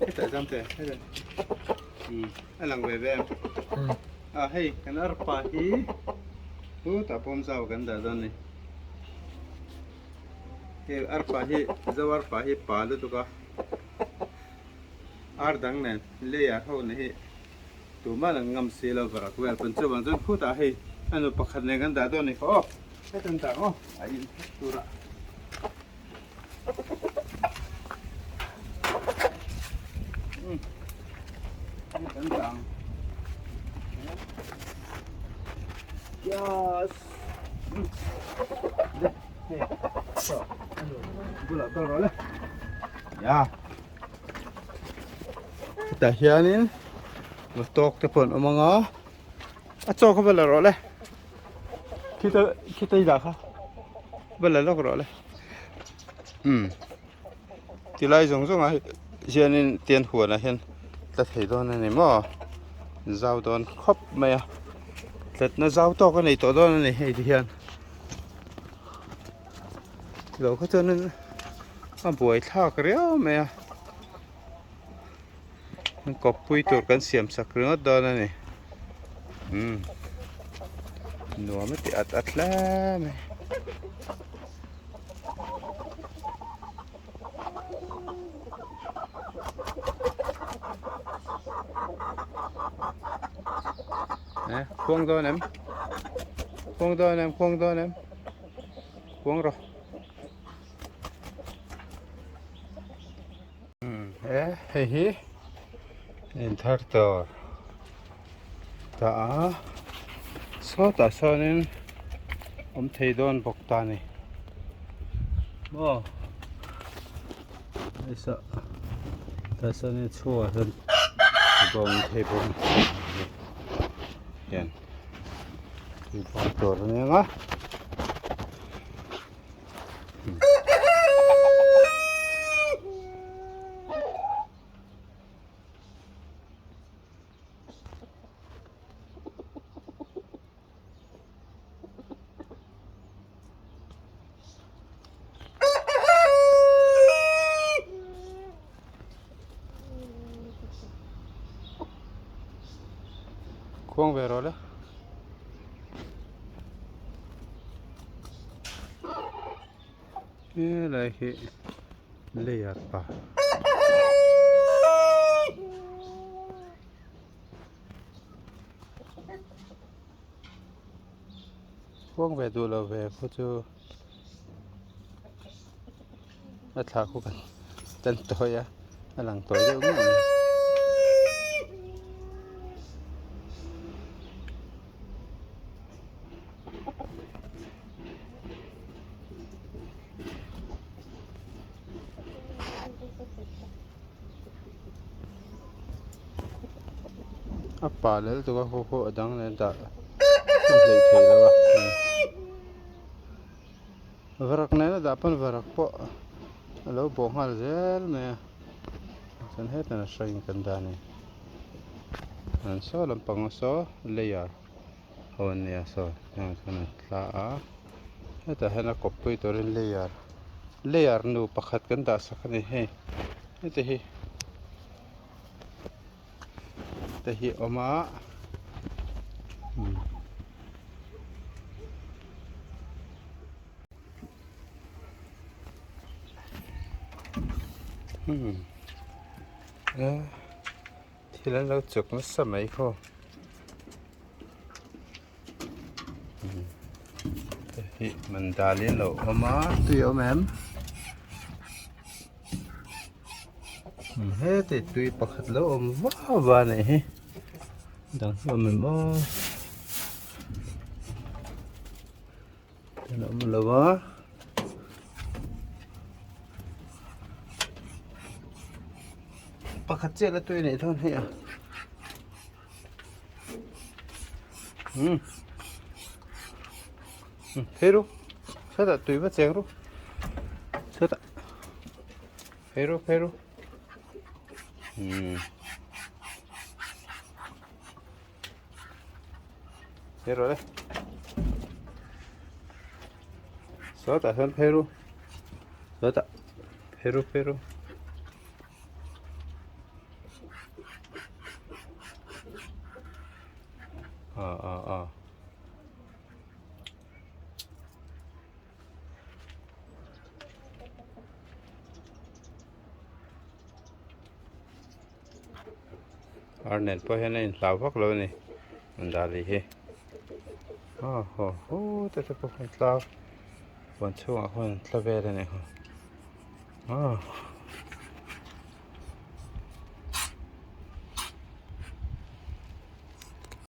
Hetah zam te hetah a lang ve ve em a hei kan arpa hi hutah pawm zau kan dah dawn a ni hei arpa hi zo arpa hi pa lutuk a ar dang nen layer ho na hi tumah an ngam si lo varak vel pawn chuvang chuan khutah hei a nu pakhat nen kan dah dawn a ni kha aw heta an dah ang aw a in hek turah. Hetah hianin tawk te pawh an awm ang a a chaw kha va la rawh le. Khita khita i dah kha va la lawk rawh le umm tilai zawng zawng ah hianin tian huan ah hian tla thei dawn a ni maw zau dawn khawp mai a tlatna zau tawk a nei tawh dawn a ni hei ti hian tilo kha chuanin a buai thlak riau mai a kawppui tur kan siam sak ringawt dawn a ni umm nuam a ti at at hle mai. Eh khuang dawn em khuang dawn em khuang dawn em khuang rawh. He hei hi inthar tur ta a sawtah sawnin awm thei dawn bawk ta a ni maw hei saw tah sawnin chhuat a bawng thei bawk hian tui tur a ni ang a. Khuang ve rawh le. Helai hi layer pa khuang ve duh lo ve khu chu a thla khu kan tan tawi a a lang tawi deuh ngei mai. A pa lel tuk a khaw khaw a dang leh dah a hleih theih loh a varak nena dah pawn varak pawh a lo bawh nghal zel mai a chuan hetah a hrain kan dah a ni an saw lampang a saw layer ho an nia saw heng chuan an tla a hetah hian a kawppui turin layer layer nu pakhat kan dah sak a ni hei heti hi te hi a awm a umm thil an lo chuk nasa mai khaw hei hi mandali an lo awm a tui a awm em heti tui pakhat lo awm va va a nih hi dang hi awm em aw an awm lo a. Pakhat chiah la tui anih dawn hei a. Hmm. Phei ru. Sawtah tui va cheng ru. Sawtah. Phei ru, phei ru. Hmm. Phei rawh le. Sawtah sawn phei ru. Sawtah. Phei ru, phei ru. Ah ah ah. Ar nen pawh hian a inhlau vak lo a ni Mandali hi aw haw haw te te pawh an tla huan chhungah khuan an tla vel a ni aw.